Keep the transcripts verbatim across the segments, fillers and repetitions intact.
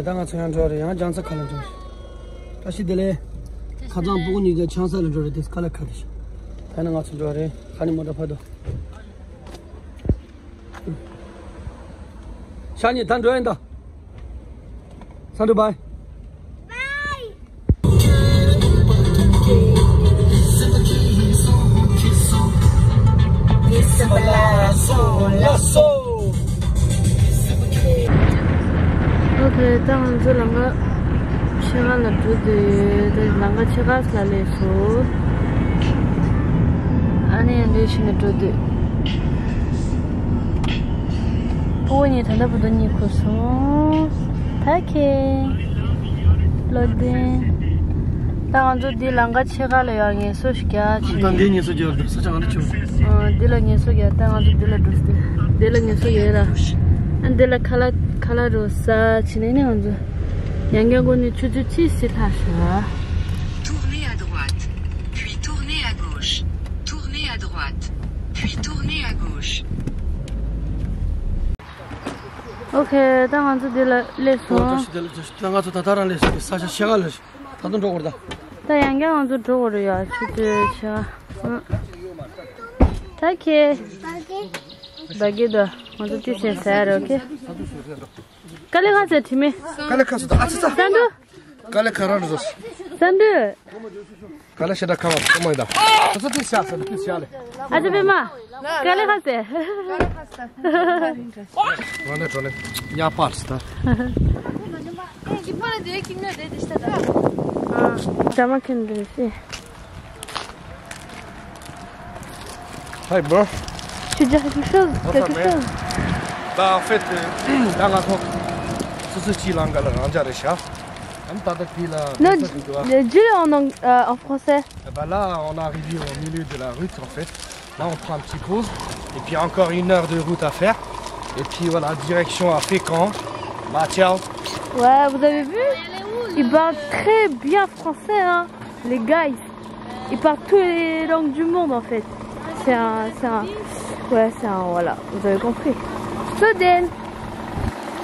ད་ང་ཚོ་ཡང་འགྲོ་རེད། ཡང་རྒྱང་ཚ་ཁ་ལ་འགྲོ་རེད། བཀྲ་ཤིས་བདེ་ལེགས། ཁ་ཚང་སྤུ་གུ་གཉིས་ཀྱི་ཆང་ས་ལ་འགྲོ་རེད། དེ་ཁ་ལ་ཁ་དེ་ཤ། ད་ནི་ང་ཚོ་འགྲོ་རེད། ཁ་ནི་མོ་ཊ་ཕ་དོ། ཤ་ཉེ་ད་འགྲོ་ཡིན་ད། ས་འགྲོ་བའི། ཨོ་ཁེ། ད་ང་ཚོ་ལམ་ཁ་ཕྱེད་ཀ་ལ་འགྲོ་དུས། ད་ལམ་ཁ་ཕྱེད་ཀ་ལ་སླེབས་སོང་། ཨ་ནི་འདི་ཕྱིན་ནས་འགྲོ་དུས། ཕྲུ་གུ་གཉིས་ད་ལྟ་བར་དུ་གཉིད་ཁུག་སོང་། ད་ཁེ། བློ་ལྡན། ད་ང་ཚོ་འདི་ལམ་ཁ་ཕྱེད་ཀ་ལ་ཡང་ངལ་གསོ་ཞིག་རྒྱག་བྱས། ད་འདི་ངལ་གསོ་རྒྱག་ས་ཆ་ག་ལ་ཆུ། ཨ། འདི་ལ་ངལ་གསོ་རྒྱག་ད་ང་ཚོ་འདི་ལ་འགྲོ་སྟེ། འདི་ལ་ངལ་གསོ་རྒྱག་ར། ཨ། འདི་ལ་ཁ་ལག་ཁ་ལག་རོ་ཟ་བྱས་ནས་ནི་ང་ཚོ་ཡང་བསྐྱར་སྒོ་ནས་ཆུ་ཚོད་གཅིག་ཙམ་ལྷག་སོང་། Tournez à droite, puis tournez à gauche. Tournez à droite, puis tournez à gauche. ཨོ་ཁེ། ད་ང་ཚོ་འདི་ལ་སླེབས་སོང་། ད་ང་ཚོ་ད་ལྟ་རང་སླེབས་སོང་། ས་ཆ་ཕྱེད་ཀ་ལ། ད་དུང་འགྲོ་དགོས་རེད་ད། ད་ཡང་བསྐྱར་ང་ཚོ་འགྲོ་དགོས་རེད་ཡ། ཆུ་ཚོད་ཆ། ཨ། ད་ཁེ། ད་གི་ད་ང་ཚོ་ཏི་སེ་ཟ་ཡ་རེད། ཨོ་ཁེ། དཀའ་ལས་ཁག་ཟེར་དྲི་མེད། དཀའ་ལས་ཁག་སོང་ད། ཨ་ཙི་ཙི། ས་འདུ། དཀའ་ལས་ཁག་རང་རེད་ཟེར། ས་འདུ། དཀའ་ལས་ཞེ་དྲག་ཁག་པ་ཁོ་མོ་ཡིན་ད། ད་ཚོ་ཏི་ཤ་ཟེར་ཏི་ཤ་ལེ། ཨ་ཅེ་པད་མ། དཀའ་ལས་ཁག་ཟེར། ང་ནི་གྲོ་ནི་ཉག་པར་སི་ད། ཨ། ཇ་མ་ཁན་འདི་ཤི། Hi, bro. Tu dis quelque chose? Quelque chose? Bah, en fait, euh, ད་ང་ཚོ་སོ་སོ་སྤྱིའི་ལམ་ཁ་ལ་རང་འཇགས་རེད་ཤག་ཨམ་ད་ད་དེ་ལ། Non, dis-le en, euh, en français. Eh ben là, on est arrivé au milieu de la route, en fait. Là, on prend une petite pause. Et puis encore une heure de route à faire. Et puis voilà, direction à Fécamp. Bah, ciao. Ouais, vous avez vu? Ils parlent très bien français, hein, les guys. Ils parlent toutes les langues du monde, en fait. C'est un, c'est un, ouais, c'est un, voilà, vous avez compris. So then,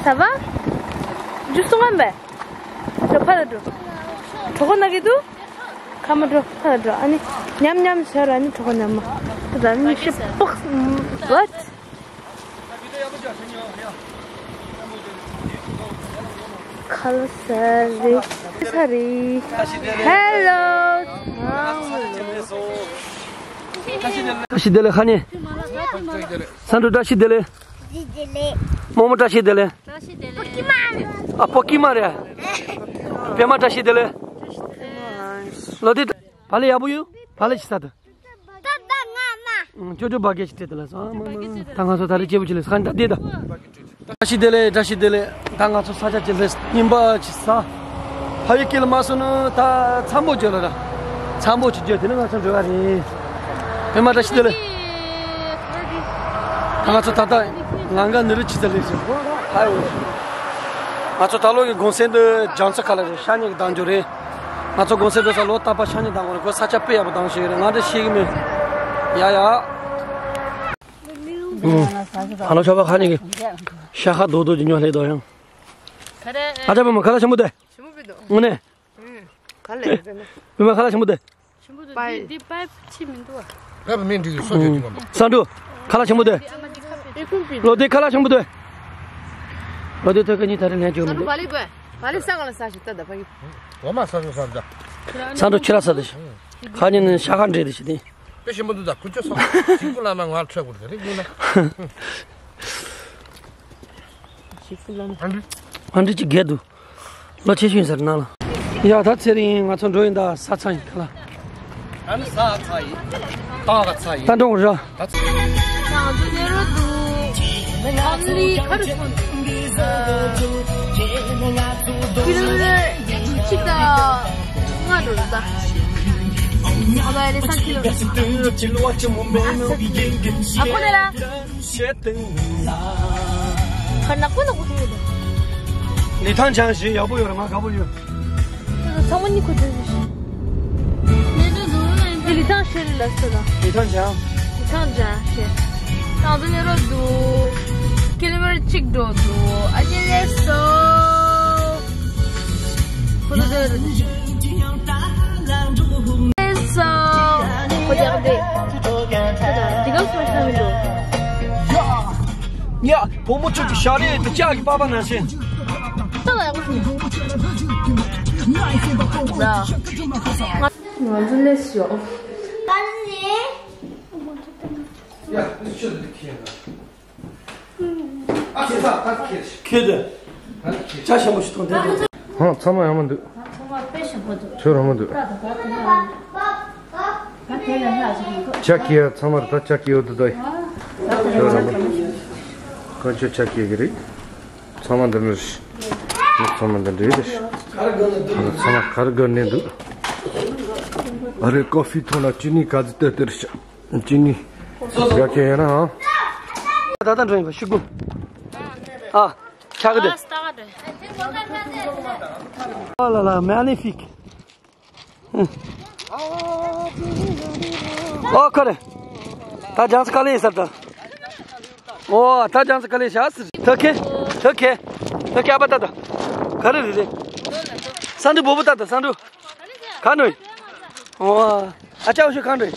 ça va? Juste en bas. ད་ཕར་ལ་འགྲོ། གྲོད་ཁོག་ན་གི་འདུག་ཁ་མ་འགྲོ། ཕར་ལ་འགྲོ། ཨ་ནི་ཉམ་ཉམ་བྱས་ར། ཨ་ནི་གྲོད་ཁོག་ཉམ་མ། ད་མི་ཤི་པོག What? ཁ་ལ་ས་རི་ས་རི། Hello. བཀྲ་ཤིས་བདེ་ལེགས། ཁ་ཉེ། ས་འགྲོ་བཀྲ་ཤིས་བདེ་ལེགས། རྨོ་མོ་བཀྲ་ཤིས་བདེ་ལེགས། བཀྲ་ཤིས་བདེ་ལེགས། ཨ་པོ་ཀི་མ་རེད། པད་མ་བཀྲ་ཤིས་བདེ་ལེགས། ལོ་དེ་བ་ལེ་ཡག་པོ་ཡོད། བ་ལེ་ཅི་ས་དུ། ཅོ་ཅོ་བ་གེ་ཅི་སྤྲད་དེ་ལ་སོང་། ད་ང་ཚོ་ད་རེ་སྐྱེས་བུ་ཅི་ལས་ཁ་ད་དེ་ད། བཀྲ་ཤིས་བདེ་ལེགས། བཀྲ་ཤིས་བདེ་ལེགས། ད་ང་ཚོ་ས་ཆ་ཅི་ལས་རྙིང་པ་ཅི་ས། ཕ་ཡི་སྐྱིད་ལ་མ་སོང་ན་ད་འཚམ་པོ་བྱོས་ལ་ར། འཚམ་པོ་ཅི་བྱོས་དེ་ནི་ང་ཚོ་འགྲོ་བ་རེད། པད་མ་བཀྲ་ཤིས་བདེ་ལེགས། ད་ང་ཚོ་ད་ལྟ་ལམ་ཁ་ནི་རི་ཅི་ཙ་ལས་ཞིག་ཧའི་ཝེ། ང་ཚོ་ད་ལོ་གི་གུང་སེང་འདི་རྒྱང་ཚ་ཁ་ལ་རེད། ཤ་ཉེ་གི་འདང་རྒྱུ་རེད། ང་ཚོ་གུང་སེང་འདི་ས་ལོ་རྟག་པ་ཤ་ཉེ་འདང་དགོས་རེད། ཁོ་ས་ཆ་དཔེ་ཡག་པོ་འདང་ཞིག་རེད། ང་འདི་ཤེས་གི་མེད། ཡ་ཡ། ཨུ། ད་ལོ་ཆོག་པ་ཁ་ནས་གི་ཤ་ཁ་རྡོག་རྡོག་ཅིག་ཉོ་སླེབས་དོ་ཡང་། ཨ་ཅག་པད་མ་ཁ་ལག་ཆེན་པོ་དེ། དངོས་གནས། ག་ལེ་རེད་ན། པད་མ་ཁ་ལག་ཆེན་པོ་དེ། པའི། འདི་པའི་ཕྱི་མི་འདུག་ཨ། པའི་མི་འདུག་སོ་ཡོད་ཀྱི་མ་འདུག་ས་འགྲོ། ཁ་ལག་ཆེན་པོ་དེ། ལོ་དེ་ཁ་ལག་ཆེན་པོ་དེ། ལོ་དེ་ཐོད་ཀ་གཉིས་ཐ་རེ་ལྷན་ཅོག་མི་འདུག་བ་ལི་བ་ལི་ས་ག་ལ་ས་ཞིག་ལྟ་ད་ཕ་གི། འོ་མ་ས་འགྲོ་ས་འདྲ། ས་འགྲོ་ཁྱི་ར་ས་དེ། ཁ་ཉིན་ནི་ཤ་ཁ་འདྲེ་དེ་ཞིག་དེ། དཔེ་ཞིམ་པོ་འདུག་ད་ཁུ་ཆོ་སོང་། ཞིག་ཀུ་ལ་མ་ངར་ཁྲག་གུར་དེ་རིག་འདུག་ན། ཞིག་ཀུ་ལ་མ། ཨ་འདྲི་ཅི་གས་འདུག་ལོ་ཆེ་ཤོས་ཡིན་ཟེར་ན་ལ། ཡ་ད་ཚེ་རིང་ང་ཚོ་འགྲོ་ཡིན་ད་ས་ཚང་ཡིན་ཁ་ལ། ཨ་ནི་ས་ཚ་ཡིན། ཏག་ཚ་ཡིན། ད་འགྲོ་ར། ད་ཚ། ང་ཚོ་ནེ་རོ་འདུག་ཨ་ནི་ག་རུ་སོང་། ཀི་ལོ་མི་ཊར་གཅིག་དང་ལྔ་འགྲོ་ར་ད། ཨ་བ་ཡ་ལེ་ས་ཀི་ལོ། ཨ་ཁོ་ནེ་ར། ཁ་ནག་པོ་ནག་པོ་ཐོན་ཡོད་དོ། ལི་ཐང་ཆང་ཞེས་ཡག་པོ་ཡོད་རེད། ང་དགའ་པོ་ཡོད། ཚང་མ་གཉིད་ཁུག་འདུག་ལི་ཐང་ཞེས་ལ་སོ་ན། ལི་ཐང་ཆང་། ལི་ཐང་ཆང་ཞེས། ང་ཚོ་ནེ་རོ་འདུག་ཀི་ལོ་མི་ཊར་གཅིག་འགྲོ་འདུག་ཨ་ནི་ལེ་སོ། Regardez. Regardez ce machin, Milo. ཡ། བུ་མོ་ཁྱོད་ཀྱི་ཞྭ་རེད་དེ་ལྕགས་ཀྱི་པགས་པ་ནང་བཞིན། ང་ཚོ་ལས་ཤོག་ཡ། ཁྱོད་དེ། ཅག་ཞིམ་པོ་ཞིག་ཐོན་ཏེ། ཧང་། ཚང་མ་ཡག་མོ་འདུག་ཚང་མ་དཔེ་ཞིམ་པོ་འདུག་ཁྱོད་རང་མོ་འདུག་ད་དེ་ལ་ལྷག་ཅིག་འདུག་ཅག་གི་ཡ། ཚང་མར་ད་ཅག་གི་ཡོད་འདུག་ད་ཁྱོད་རང་མོ་འདུག་ཀོན་ཆོ་ཅག་གི་གི་རེད། ཚང་མ་འདི་འདྲ་རེད། ཚང་མ་འདི་འདྲ་རེད། ཚང་མ་ག་རེ་དགོས་ནས་འདུག་ཨ་རེ། ཀོ་ཧྥི་འཐུང་ན་ཅི་ནི་ག་ཚོད་སྟེར་སྟེར་ཤག་ཅི་ནི་ག་གེ་ཡིན་ན། ཨ། ད་ལྟ་འགྲོ་ཡིན་པ་ཤི་གུ། ཨ། ཆག་གི་འདུག་ཨ་ལ་ལ། Magnifique. ཨོ་ཁ་རེ། ད་རྒྱང་ཚ་ག་ལེ་ཡིན་ས་ད། ཨོ་ད་རྒྱང་ཚ་ག་ལེ་ཤག་ཟེར། ཐ་ཁེ། ཐ་ཁེ། ཐ་ཁེ། ཨ་པ་ད་ད། ག་རེ་རེད་རེད། ས་འདུག་བོ་བོ་ད་ད་ས་འདུག་ག་ནོ། ཨོ། ཨ་ཅག་འུ་ཤོ་ག་ནོ།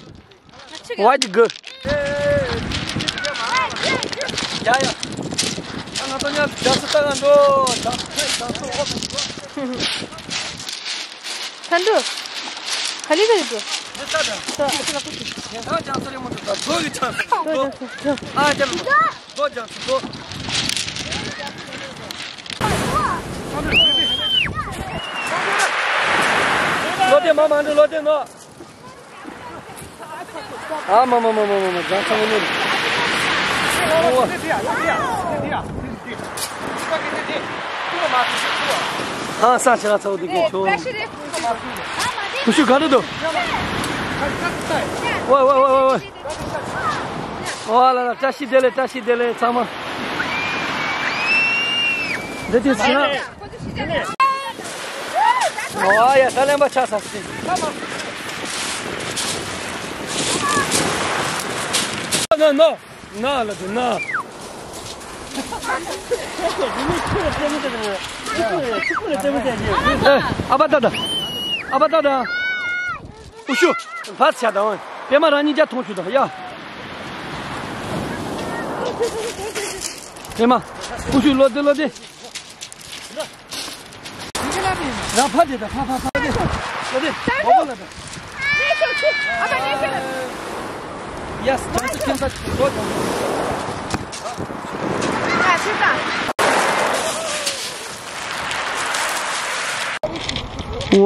What you good? ཡ་ཡ། ང་ཚོ་ཉལ་རྒྱ་སེ་ལྟ་ག་འགྲོ། ད་ད་ད་ད། ཐན་ཏུ། ག་ལི་ག་ལི་འགྲོ། འདི་ལྟ་ད། ད་ཨ་ཅག་ལ་ཀུ་ཅི། ད་ཅག་སེ་རེ་མོ་འགྲོ། ད་འགྲོ་གི་ཅག་སེ་འགྲོ། ཨ་ཅག་ལ་འགྲོ། ཅག་སེ་འགྲོ། ལོ་དེ་མ་མ་འགྲོ། ལོ་དེ་ནོ། ཨ་མ་མ་མ་མ་མ་མ། རྒྱང་ཚ་མོ་ནོར། ཨོ། ཧང་སང་ཆེ་ན་ཚ་བོ་དེ་གི་ཆོ། ཁུ་ཤུ་ག་རེ་འདུག་ཝ་ཝ་ཝ་ཝ་ཝ། ཨོ་ལ་ལ། བཀྲ་ཤིས་བདེ་ལེགས། བཀྲ་ཤིས་བདེ་ལེགས་ཚང་མ། འདི་དེ་ཟེར་ན། ཨོ་ཡ། ད་ལན་པ་ཆགས་ས་སི། ན་ན་ན་ལ་དུ་ན། ཨ་པ་ད་ད། ཨ་པ་ད་ད། ཨུ་ཤུ། བར་ཆད་དང་། པད་མ་རང་ཉིད་རྒྱ་མཐོང་ཆུ་དང་ཡ། པད་མ། ཨུ་ཤུ། ལོ་དེ་ལོ་དེ། ར་ཕ་དེ་དང་ཕ་ཕ་ཕ་དེ། ལོ་དེ། ཨོ་ལ་དང་། ཡ་སི་ཅང་ཙི་ཁྱིམ་ས་ལོ་དང་། ཝ།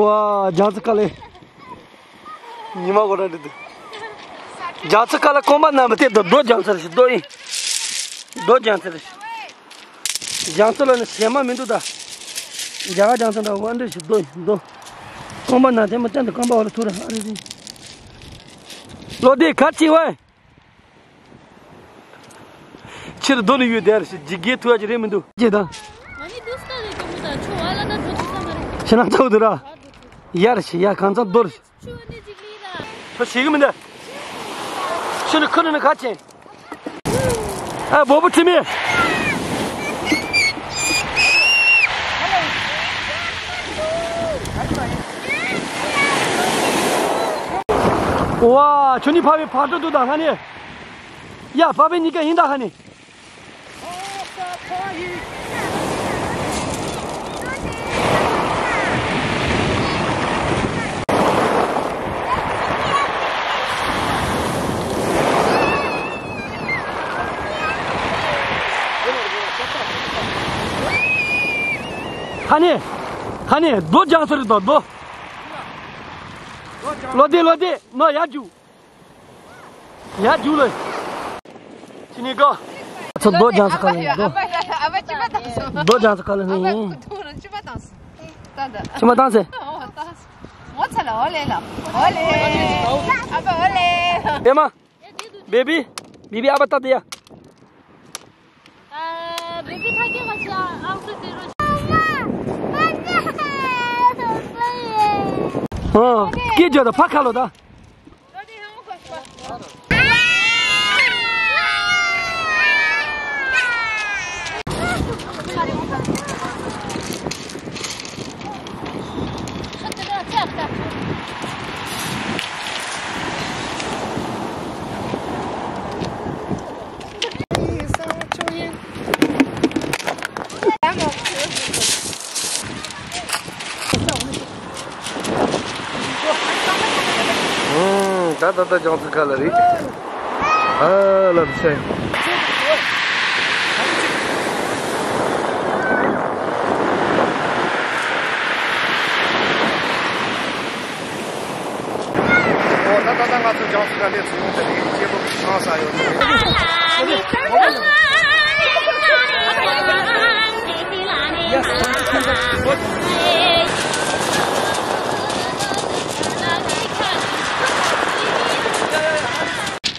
རྒྱ་ཙི་ཀ་ལེ། ཉི་མ་གོ་ར་འདི་འདུག་རྒྱ་ཚ་ཁ་ལ་རྐང་པ་ན་མི་ཐེབས་དང་། རྡོ་རྒྱ་ཚ་རེ་ཞིག་རྡོ་ཡིན། རྡོ་རྒྱ་ཚ་རེ་ཞིག་རྒྱ་ཚ་ལ་ནི་ཞེ་མ་མི་འདུག་ད། རྒྱ་རྒྱ་ཚ་འདྲ་བ་འདྲ་ཞིག་རྡོ་ཡིན་རྡོ། རྐང་པ་ན་ཐེབས་མི་ཅན་དུ་རྐང་པ་བ་ལ་ཐུག་ར་ཨ་རེ་རེ། ལོ་དེ་གར་ཅི་བས། ཕྱིར་རྡོ་ནི་ཡོད་དེ་རེ་ཞིག་ཇི་གེ་ཐུག་ཡ་ཅི་རེད་མི་འདུག་ཅེ་ད། ང་ནི་དུས་ལྟར་རེད་དུ་མི་ད་ཆོ་ཨ་ལ་ད་ཐོ་ཅི་ས་མ་རེད། ཤི་ན་ཚ་བོ་འདུག་ར། ཡར་ཞིག་ཡ་གང་ཚ་རྡོར། ཁྱོད་ཤེས་གི་མི་འདུག་ཤི་ནི་ཁུ་ནི་ནི་ཁ་ཆེན། ཨ་བོ་བོ་ཁྲི་མེ། ཝ། ཁྱོད་ནི་ཕ་བའི་ཕ་ཏོ་འདུག་ད་ང་ནི། ཡ་ཕ་བའི་གཉིས་ཀ་ཡིན་ད་ཧ་ནི། ཧ་ནི། ཧ་ནི་རྡོ་རྒྱང་ཚ་རེད་དོ་རྡོ། ལོ་དེ་ལོ་དེ་ནོ་ཡར་རྒྱུག་ཡ་རྒྱུག་ལོས། ཅི་ནི་གོ་ཚོ་རྡོ་རྒྱང་ཚ་ཁ་ལ་རྡོ། རྡོ་རྒྱང་ཚ་ཁ་ལ་ནི། ཅི་མ་བཏང་ཟེར། པད་མ། བེ་བི། བེ་བི་ཨ་པ་ཏ་དེ་ཡ། ཨ། སྐད་རྒྱག་དང་ཕ་ཁ་ལོ་ད། ད་ད་ལྟ་རྒྱང་མཚོ་ཁ་ལ་རེད། ཨ་ལ་མི་ཤེས། ཨོ་ད་ད་ད་ང་ཚོ་རྒྱང་མཚོ་ཁ་སླེབས་སོང་། ཡོང་དེ་རེད། སྐྱེ་བོ་གི་ཆང་ས་ཡོད་དེ་རེད།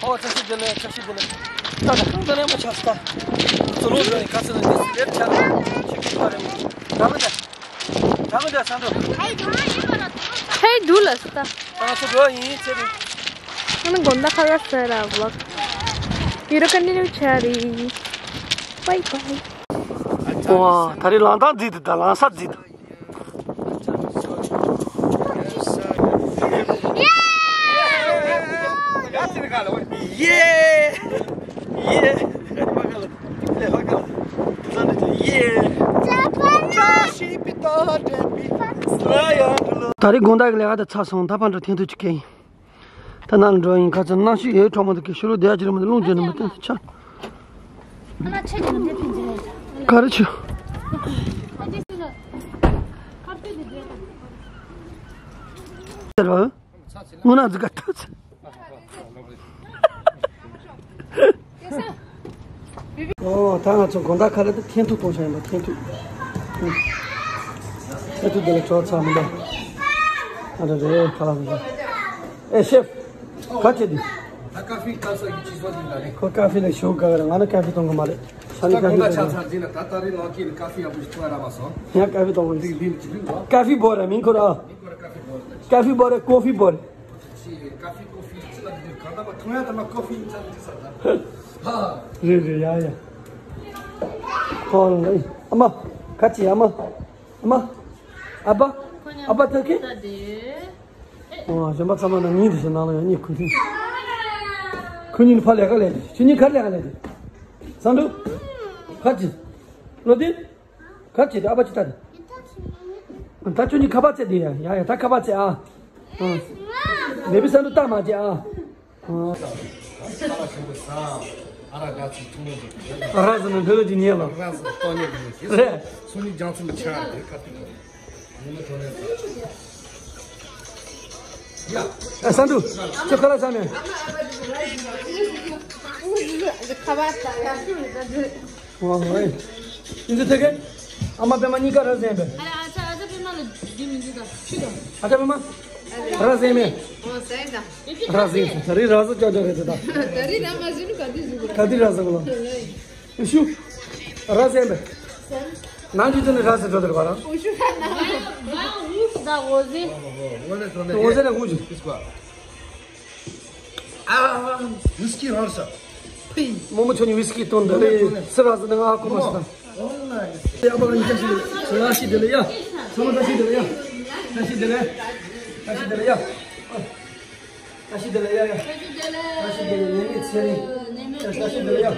ཨོ་བཀྲ་ཤིས་བདེ་ལེགས། བཀྲ་ཤིས་བདེ་ལེགས། ད་ད་གང་ད་ལས་མ་ཆགས་ད། ཚོ་ལོ་ཟེར་ནས་ག་ཚོད་ནས་དེ་སུ་ལེབ་ཆགས་ཆེ་གི་པ་རེད། ད་ག་ད་ད་ག་ད་ས་འགྲོ། ཧེ་དུ་ལ་སུ་ད། ད་ཚོ་འགྲོ་ཡིན་ཚེ་རིང་། ཨ་ནི་དགོང་དག་ཁ་ཁ་ཟེར་ར་བློག་ཡུ་རོ་ཀ་ནི་རུ་ཆ་རི། བའི་བའི། ཨོ་ད་རེས་ལང་ཐང་རྫིས་དུ་ད་ལང་ས་རྫིས་དུ། ད་རེས་དགོང་དག་གི་ལས་ཀ་དེ་ཚར་སོང་། ད་ཕར་འགྲོ། ཐེངས་ཐུག་ཅིག་ཁེལ་ཡིན། ད་ནང་ལ་འགྲོ་ཡིན། ཁ་ཚ་གནམ་གཤིས་ཡོད་གྲོགས་མོ་དུ་གི་ཤུ་རུ་བསྡད་ཀྱི་རེད་མོ་དུ་རླུང་རྒྱུ་ནི་མི་སྟོན་ཆ། ག་རེ་ཆུ། དེར་བ། དངོས་གནས་འཛི་ག་ཐུག་ཚེ། ཨོ་ད་ང་ཚོ་དགོང་དག་ཁ་ལ་དུ་ཐེངས་ཐུག་གཏོང་བྱ་ཡིན་པ། ཐེངས་ཐུག་ཐེངས་ཐུག་དེ་ལ་གྲོགས་ཚ་མི་འདུག་ཨ་རེ་རེ་ཁ་ལ་མི་འདུག་ཨེ་ཤེབ། ག་ཅེ་དི། ད་ཀ་ཧྥི་ཀ་ས་གི་ཅི་སོ་དི་ལ་རེད། ཁོ་ཀ་ཧྥི་ལ་ཞོག་ག་ར། ང་ནི་ཀ་ཧྥི་གཏོང་གི་མ་རེད། ས་ནི་ད་ཀ་ཧྥི་གོང་ད་གཏོང་གི་ཆ་ཚང་ཅི་ན་ད་ད་རེས་ལོ་ཀི་ནི་ཀ་ཧྥི་ཡག་པོ་ཞིག་ཐོན་ར་མ་སོང་། ཡང་ཀ་ཧྥི་གཏོང་གི་འདི་འདི་ཅི་ལུག་ལ། ཀ་ཧྥི་བོ་ར་མིང་ཁོ་ར། མིང་ཁོ་ར་ཀ་ཧྥི་བོ་ར། ཀ་ཧྥི་བོ་ར་ཀོ་ཧྥི་བོ་ར། ཅི་ཀ་ཧྥི་ཀོ་ཧྥི་ཅི་ལ་འདི་གང་ད་མ་ཐུང་ཡ་ད་མ་ཀོ་ཧྥི་ཅང་འདི་ས་ད། ཧ། རེད་རེད་ཡ་ཡ། ཁོ་ཨ་མ་ཁ་ཅི་ཨ་མ། ཨ་མ། ཨ་ཕ། ཨ་ཕ་ཐུག་གི། ཨོ་གཞན་པ་ཚང་མ་ན་ཉིན་དུ་ཞིག་ནང་ལ་ཡང་གཉིད་ཁུག་ཐུག་ཁུ་ཉིན་ཕ་ལས་ཀ་ལས་དེ། ཁྱོད་ཉིན་གར་ལས་ཀ་ལས་དེ། སང་འདུག་ཁ་ཅི། ལོ་དེ། ཁ་ཅི་དེ་ཨ་ཕ་ཅི་ལྟ་དེ། ད་ཁྱོད་ཉིན་ཁ་པར་ཚད་དེ་ཡ་ཡ་ཡ་ད་ཁ་པར་ཚད་ཨ། ལས་བི་སང་འདུག་ལྟ་མ་བྱེད་ཨ། ཨ་ར་ཟི་ནི་ལྷོད་ཀྱི་ཉེ་ལ། རེད། ཨ་སང་འདུག་ཁྱོད་ཁ་ལག་ཟ་ནས། ཨོ་ཧོ། ཨེ། ཨིན་ཛི་ཐེ་གེ། ཨ་མ་པད་མ་གཉིས་ཀ་ར་ཟེན་པས། ཨ་ཨ་ཅག་ཨ་ཅག་པད་མ་ལ་རྒྱུ་མི་འདུག་ད་ཤི་དང་། ཨ་ཅག་པད་མ། ར་ཟེན་མས། ཨོ་ཟེན་དང་། ར་ཟེན་སོང་། ད་རེས་ར་ཟེན་ཅག་ཅག་རེད་དེ་ད། ད་རེས་ར་མ་ཟེན་ནུ་ག་དུས་ཟེན་གོ། ག་དུས་ར་ཟེན་གོ་ལ། ཨེ་ཤུ། ར་ཟེན་པས། ཟེན། ནང་གི་དེ་ནི་ར་ཟེན་འགྲོ་དེར་བ་ར། ཨོ་ཤུ་ཁ་ན། ཝ་ཝ་ཧུ་ད་ཝོ་ཟེན། ཝོ་ཟེན་ན་ཧུ་ཇི། ཨ། ཝི་སི་ཀི་རང་ས། ཕི། རྨོ་མོ་ཁྱོད་ནི་ཝི་སི་ཀི་བཏུང་འདི་རེད། སི་ར་ཟི་ནི་ང་ཧ་གོ་མ་སོང་། ཡ་པ་ལ་ཉི་ཤ་ཞིག་ལ་ཤི་དེ་ལ་ཡ། ཚང་མ་ད་ཤི་དེ་ལ་ཡ། ད་ཤི་དེ་ལ། ད་ཤི་དེ་ལ་ཡ། ད་ཤི་དེ་ལ་ཡ་ཡ། ད་ཤི་དེ་ལ་ཡ་ནི་ཚེ་རིང་། ད་ཤི་དེ་ལ་ཡ།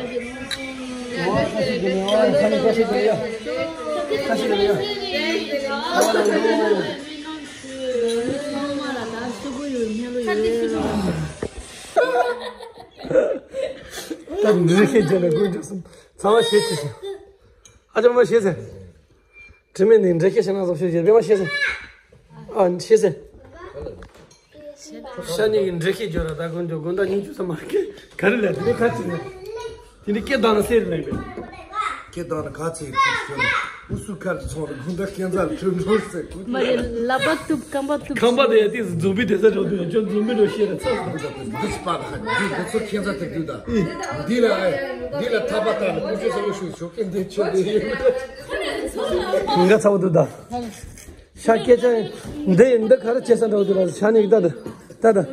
ད་ཤི་དེ་ལ་ཡ། ད་ཤི་དེ་ལ་ཡ། ད་འདི་རེད་ཁྱེད་ཅག་ལ་དགོས་འཇོག་སོང་། ཚང་མ་ཤེས་ཆེ་ཆེ། ཨ་ཅག་མ་ཤེས་ཟེར། དྲི་མེད་ནི་འདྲེ་ཁྱེད་ཤེས་ན་བཟོ་ཤེས་ཟེར། པད་མ་ཤེས་ཟེར། ཨ་ཤེས་ཟེར། ཤ་ཉེ་གི་འདྲེ་ཁྱེད་འཇོག་ར་ད་དགོས་འཇོག་དགོས་ད་ཉིན་བཅུ་ཙམ་མ་སྐད་ག་རེ་ལས་དེ་ཁ་ཅིག་ནས། དེ་ནི་སྐད་བཏང་ན་སེར་ལེན་པས། སྐད་བཏང་ན་ག་ཚེ་ཁུར་ཤོར་ནས་ཨུ་སུ་ཁར་ཚོང་རུ་དགུན་ཟླ་ཁྱད་མཚར་ཁྲོད་འགྲོ་ཟེར་ཁུར། མ་རེད་ལག་པ་གཏུབ་རྐང་པ་གཏུབ། ཁང་པ་དེ་ཡ་ཏིས་འཛོམས་པའི་དེ་ས་འགྲོ་དུས་ཡ་ཁྱོད་འཛོམས་པའི་འགྲོ་ཤེས་ར་ཚ། འདི་ཚོ་ཁྱད་མཚར་དེ་དུས་ད། འདི་ལ་ཨེ་འདི་ལ་ཐག་པ་བཏགས་ནས་ཀུ་ཅོ་ས་ལོ་ཤུགས་ཤོག་གན་དེ་ཆོད་དེ་ཡོད། ང་ཚ་བོ་དུ་ད། ཤ་སྐད་ཆ་འདི་འདི་ག་རེ་བྱེད་ས་འགྲོ་དུས་ལ་ཤ་ནི་ད་ད་ད་ད།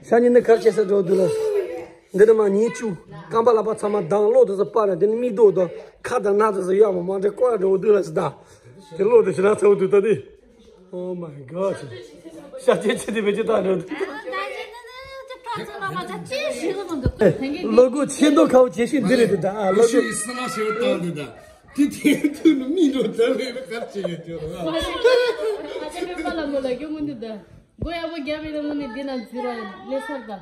ཤ་ནི་འདི་ག་རེ་བྱེད་ས་འགྲོ་དུས་ལ། འདི་ནི་མ་ཉིན་བཅུ། རྐང་པ་ལག་པ་ཚང་མ་དང་གློག་དུ་ཟ་པ་ར་དེ་ནི་མིག་རྡོག་དང་ཁ་དང་སྣ་དུ་ཟ་ཡག་མ་མ་འདྲེ་ཀོ་ཡ་འགྲོ་དུས་ལ་ཟི་ད། དེ་གློག་དུ་ཞི་ན་ཚ་བོ་དུ་ད་དེ། Oh my god. ཤ་ཆེ་ཆེ་དེ་བེད་སྤྱོད་བཏང་འགྲོ་དུས། ལོ་གོ་ཆེ་མདོག་ཁ་བོ་ཇེ་ཤུ་འདི་རེད་དུ་ད་ཨ་ལོ་གོ། ཤི་ཡི་སི་ན་ཤེ་བོ་བཏང་དུ་ད། དེ་དེ་དུ་ནི་མིག་རྡོག་ད་ལེ་ན་གར་ཆེ་ཡོད་དུ་ར། ཨ་ཅག་པད་མ་ལ་མོ་ལ་སྐྱོ་མོ་འདི་ད། སྒོ་ཡག་པོ་རྒྱབ་པའི་ནང་ནས་འདི་ན་འཛུལ་ར་ལས་སར་ད།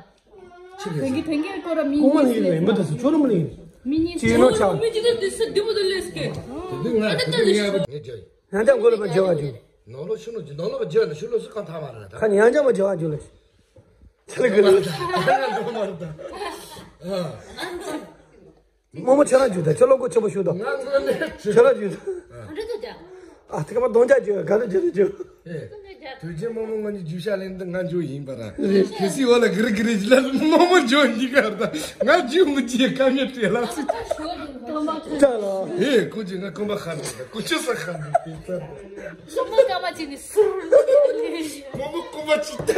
ཕྲུ་གུ་ཐེངས་ཀྱི་ཐེངས་ཀྱི་སྐོར་ར་མི་གཉིས་སུ་ལས་མི་དུ་སུ་ཁྱོད་རུ་མི་ལས། མི་གཉིས་ཅི་ཡིན་ནོ་ཆགས། མི་གཅིག་དུ་དུས་སུ་འདི་མོ་དུ་ལས་སྐད། དེ་དུས་ང་ཨ་ད་ད་ད་ཡང་ཅག་མགོ་ལ་པ་རྒྱལ་བ་རྒྱུ། ནང་ལོ་ཤུ་ནོ་ནང་ལོ་པ་རྒྱལ་ན་ཤུ་ལོ་སུ་གང་ཐ་མ་ར་ད། ཁ་ནས་ཡང་ཅག་མ་རྒྱལ་བ་རྒྱུ་ལ། ཆ་ལ་གི་ར། རྨོ་མོ་ཁྱེད་རང་རྒྱུགས་དང་ཁྱེད་ལོ་མགོ་ཆེན་པོ་ཞུ་དང་། ང་ངོ་ལེ། ཁྱེད་རང་རྒྱུགས་དང་། ཨ་འདྲ་དུ་ཅག་ཨ་ཐེག་པ་གདོང་ཅག་རྒྱུགས་ག་རེ་རྒྱུགས་རྒྱུགས། དུས་རྒྱུན་རྨོ་མོ་ང་གཉིས་རྒྱུགས་ཤ་ལེན་དུ་ང་འཇོ་ཡིན་པ་ར། གལ་སྲིད་འོ་ལ་གི་རི་གི་རི་ལ་རྨོ་མོ་འཇོ་ཡིན་ག་ར་ད་ང་རྒྱུགས་མི་རྒྱུགས་ཀ་མེད་བྲེལ་ལ་སི། ཅག་ལ། ཧེ་ཁོ་ཅི་ང་ཁོམ་པ་ཁ་མེད་ད་ཁོ་ཆུ་ས་ཁ་མེད་དེ་ད། ཤོག་མ་ཀ་མ་ཅི་ནི་སུར། རྨོ་མོ་ཁོམ་པ་ཅི་ད།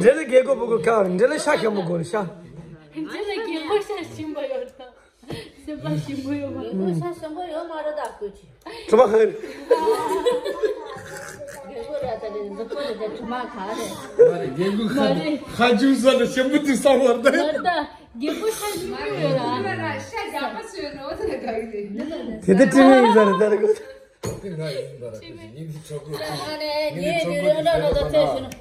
འདྲེ་ལ་རྒྱལ་སྒོ་བུ་གུ་ཁ་འདྲེ་ལ་ཤ་ཁྱམ་མོ་གོ་ཤ། འདྲེ་ལ་རྒྱལ་སྒོ་ཤ་ཞིམ་པ་ཡོད་ད། སེམས་པ་ཞིམ་པོ་ཡོད་མ་རེད། རྒྱལ་སྒོ་ཤ་ཞིམ་པོ་ཡོད་མ་རེད་ད་ཁོ་ཅི། གྲོ་མ་ཁ་རེད། རྒྱལ་སྒོ་ར་ད་རེད་འཛུགས་པོ་རེད་ད་གྲོ་མ་ཁ་རེད། མ་རེད་རྒྱལ་སྒོ་ཁ་མ་རེད། ཁ་ཆུ་ས་ལ་ཞིམ་པོ་དུ་ས་བར་ད། མ་རེད་ད་རྒྱལ་སྒོ་ཤ་ཞིམ་པོ་ཡོད་ར། ཤ་རྒྱག་པ་སོས་ནོ་དེ་ག་གི་རེད། དེ་ད་ཁྲིམས་ཡིན་ས་རེད་ད་རེད་གོ། དེ་ང་ཡིན་པ་ར་ཁོ་ཅི་སྙིང་རྗེ་ཆོག་གོ། ཨ་ནེ་ཉེ་ཉེ་རེ་འདྲ་ནོ་ད་ཚེ་ཞུ་ནོ།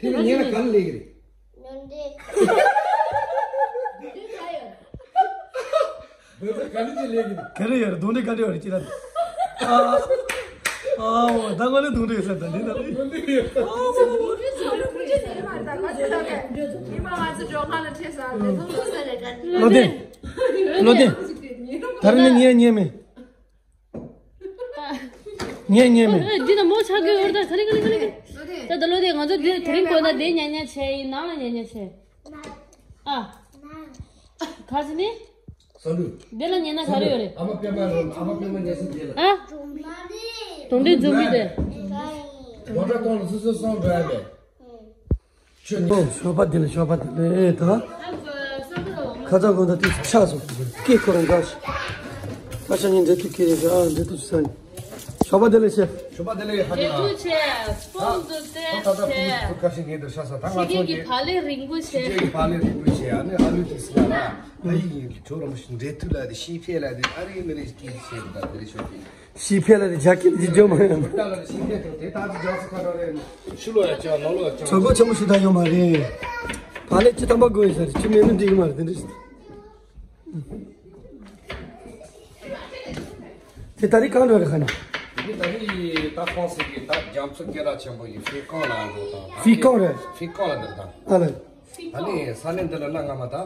དེ་ནི་ཉེ་ལ་ག་ལ་ལེགས་རེད། ཉོན་དེ། བོད་པ་ག་ལ་ཅི་ལེགས་རེད། ག་རེ་ཡོད་རེད་གདོང་འདྲེ་ག་འདྲེ་ཡོད་རེད་ཅི་ལ། ཨ་ཨ་འོ་ད་ང་ལ་གདོང་འདྲེ་ཡོད་ས་ད་འདི་ད་ལེ། ལོ་དེ། ལོ་དེ། ད་རེས་ནི་ཉེ་ཉེ་མེད། ཉན་ཉན་མེད། འདི་ན་མོ་ཆགས་ཀྱི་ཡོད་ད་ག་ལེ་ག་ལེ་ག་ལེ་ག་ལེ། ད་ད་ལོ་དེ་ང་ཚོ་འདི་དེ་རིང་གོ་ན་དེ་ཉན་ཉན་བྱས་ཡིན་ནང་ལ་ཉན་ཉན་བྱས། ཨ། ག་ཟི་ནི། ས་ལུ། དེ་ལ་ཉན་ན་ག་རེ་ཡོད་རེད། ཨ་མ་པད་མ་རེད་ཨ་མ་པད་མ་ཉན་སྲིད་དེ་ལ། ཨ། གདོང་འདྲེ་འཛོམས་པའི་དེ། ལོ་གྲྭ་གཏོང་ལ་སོ་སོ་སོང་འགྲོ་ཡ་མེད། ཁྱོད་ནི། ཞོགས་པ་བདེ་ལེགས་ཞོགས་པ་བདེ་ལེགས་ད། ཁ་ཚ་དགོང་དག་དུས་སུ་ཆགས་སོང་སྐད་ཁོ་རང་འདྲ་ཞིག་ད་ཤ་ཉེ་འབྲེལ་མཐུད་ཁྱེར་ཡོད་ཨ་འབྲེལ་མཐུད་ས་ནས། ཞོགས་པ་བདེ་ལེགས་ཞེས། ཞོགས་པ་བདེ་ལེགས་ཧ་ཅང་། འབྲེལ་མཐུད་བྱས་སྤོང་དུ་ད་ད་ད་བལྟས་ཕུ་བྱས། ཁ་ཤས་ངེས་འདུག་ཤ་ས་ད་ང་ཕྱི་རྒྱལ་ཚོ་གི་གི་བག་ལེབ་རིང་པོ་ཕྱི་བྱས། རྒྱལ་གི་བག་ལེབ་རིང་པོ་བྱས་ཨ་ནི་ཨ་ལུ་དེ་སི་ལ་ལ་ད་ཡིག་ཡིན་གི་ཁྱོད་རང་འབྲེལ་མཐུད་ལ་དེ་ཤི་ཕེ་ལ་དེ་ཨ་རི་མི་རི་སྐད་བཤད་གི་ད་དེ་རི་ཤོད་གི་ཤི་ཕེ་ལ་རི་ཇ་ཀི་རི་ཇོ་མ་ཡང་། ད་ལ་རི་ཤི་ཕེ་ཐོག་དེ་ད་ཅི་ཇ་སི་ཁ་ད་རེ་ཤི་ལོ་ཡ་ཅང་ནོ་ལོ་ཡ་ཅང་། ཚོ་སྒོ་ཆེན་མོ་ཞིག་ད་ཡོད་མ་རེད། ཕ་ལེ་ཅི་དམ་པ་དགོས་ཡོད་ས་རེད་ཅི་མེད་ནི་འགྲིག་གི་མ་རེད་དེ་འདྲ་ཞིག་དེ་ད་རི་གང་འགྲོ་རེད་ཁ་ནས། དེ་ད་རི་ད་ཁོང་སི་གི་ད་རྒྱ་མཚོ་སྐེ་རགས་ཆེན་པོ་ཡི་ཧྥེ་ཀང་ལ་འགྲོ་དང་། ཧྥེ་ཀང་རེད། ཧྥེ་ཀང་ལ་འདིར་དང་། ཨ་ལ། ཨ་ནི་ས་གནས་འདི་ལ་གནའ་སྔ་མ་ད་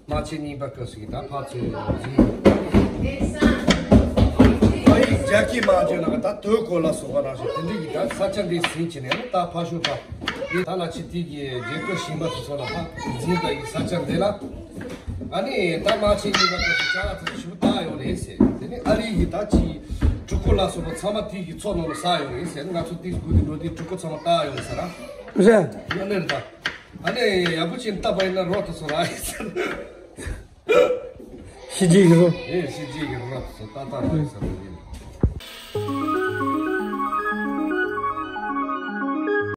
དམག་ཆེན་གཉིས་པ་སྐབས་སུ་ཡི་ད་ཕར་ཚུར་ཡོང་ཟིན། ཨ་ཡི་རྒྱ་སྐད་མ་བརྗོད་ན་ད་དོལ་གོ་ལ་སོགས་པ་རང་བཞིན་དེ་འདྲའི་གི་ད་ས་ཆ་འདི་ཟིན་བྱས་ནས་ད་ཕར་ཤོག་ཕ་ཡི་ད་ལ་ཕྱི་དེ་གི་རྒྱལ་ཁབ་གཞན་པ་དེ་ཚོ་ལ་ཕར་འཛིན་པ་ཡི་ས་ཆ་འདི་ལ་ཨ་ནི་ད་དམག་ཆེན་གཉིས་པ་སྐབས་སུ་ཅ་ལག་ཚོ་ཞིག་བཏགས་ཡོང་རེད་ཟེར། དེ་ནི་ཨ་རི་ཡི་ད་ཅི་གྲུ་གུ་ལ་སོགས་པ་ཚང་མ་དེ་གི་མཚོ་ནང་ལ་ཟག་ཡོང་རེད་ཟེར། ང་ཚོ་དེ་དགུ་དེ་འགྲོ་དེ་གྲུ་གུ་ཚང་མ་བཏགས་ཡོང་ཟེར་ར། རེད། ཡོད་ནི་རེད་ད། ཨ་ནི་ཡག་པོ་ཅིག་བཏབ་པ་ཡིན་ན་རོ་ཏོ་སོ་ར་ཡིན་ཟེར། ཤི་རྗེས་ཀྱི་རོ། ཨེ་ཤི་རྗེས་ཀྱི་རོ་ཏོ་སོ་ཏག་ཏག་ར་ཡིན་ཟེར་རོ་ཡིན།